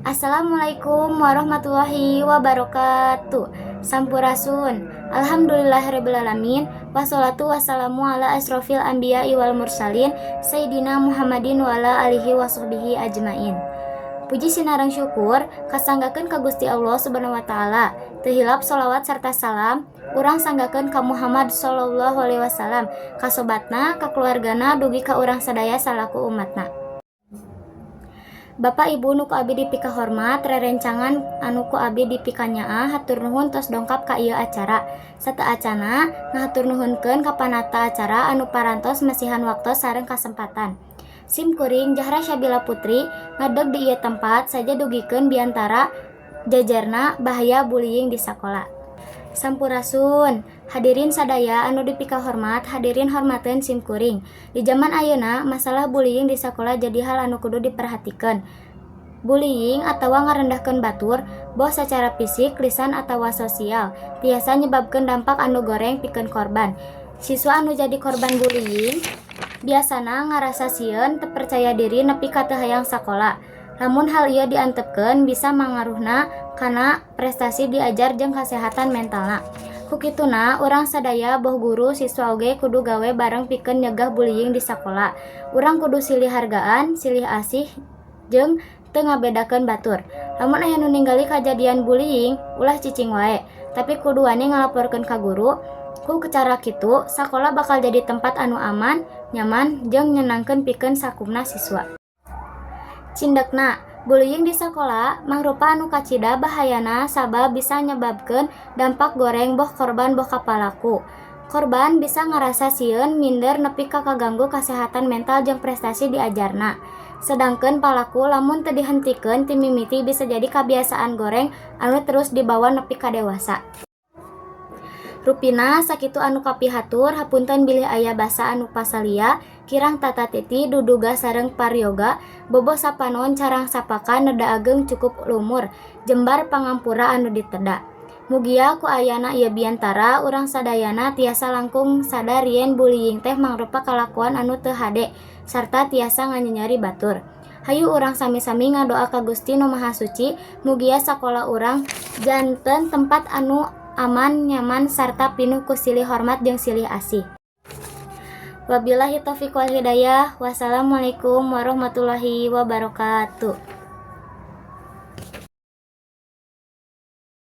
Assalamualaikum warahmatullahi wabarakatuh. Sampurasun. Alhamdulillahirabbil Wassalatu wassalamu ala asrofil anbiya wal mursalin Sayyidina Muhammadin wa ala alihi wasahbihi ajmain. Puji sinareng syukur kasanggakeun ka Gusti Allah Subhanahu wa taala. Teu hilap sholawat serta salam urang sanggakeun ka Muhammad sallallahu alaihi wasallam, ka sobatna, ka keluargana, dugi ka urang sadaya salaku umatna. Bapak Ibu nu ku abi dipikahormat, rerencangan anu ku abi dipikanyaah, hatur nuhun tos dongkap ka ieu acara. Sateuacanna ngahatur nuhunkeun ka panata acara anu parantos masihan waktos sareng kasempatan. Sim kuring, Jahra Syabila Putri, ngadeg di ieu tempat saja dugikeun biantara jajarna bahaya bullying di sakola. Sampurasun, hadirin sadaya anu dipikahormat, hadirin hormateun sim kuring. Di zaman ayeuna, masalah bullying di sakola jadi hal anu kudu diperhatikeun. Bullying atawa ngarendahkeun batur, boh sacara fisik, lisan atawa sosial, tiasa nyebabkeun dampak anu goreng pikeun korban. Siswa anu jadi korban bullying biasana ngarasa sieun, teu percaya diri, nepi ka teu hayang sakola. Lamun hal ieu diantepkeun, bisa mangaruhna kana prestasi diajar jeung kasehatan mentalna. Ku kituna, urang sadaya, boh guru, siswa oge, kudu gawe bareng pikeun nyegah bullying di sakola. Urang kudu silih hargaan, silih asih, jeung teu ngabedakeun batur. Lamun aya nu ningali kajadian bullying, ulah cicing wae, tapi kudu wani ngalaporkeun ka guru. Ku cara kitu, sakola bakal jadi tempat anu aman, nyaman, jeung nyenangkeun pikeun sakumna siswa. Cindekna, bullying di sakola mangrupa anu kacida bahayana sabab bisa nyebabkeun dampak goreng boh korban boh ka palaku. Korban bisa ngarasa sieun, minder, nepi ka kaganggu kasehatan mental jeung prestasi diajarna. Sedangkeun palaku, lamun teu dihentikeun ti mimiti, bisa jadi kabiasaan goreng anu terus dibawa nepi ka dewasa. Rupina sakitu anu kapihatur, hapunten bilih aya basa anu pasalia, kirang tata titi, duduga sareng paryoga, bobo sapanon carang sapaka, neda ageng cukup lumur, jembar pangampura anu diteda. Mugia ku ayana ieu biantara, urang sadayana tiasa langkung sadar yen bullying teh mangrupa kalakuan anu teu hade sarta tiasa nganyenyeri batur. Hayu urang sami-sami ngadoa ka Gusti Nu Maha Suci, mugia sakola urang janten tempat anu aman, nyaman, sarta pinuh ku silih hormat jeung silih asih. Wabillahi taufiq wal hidayah. Wassalamualaikum warahmatullahi wabarakatuh.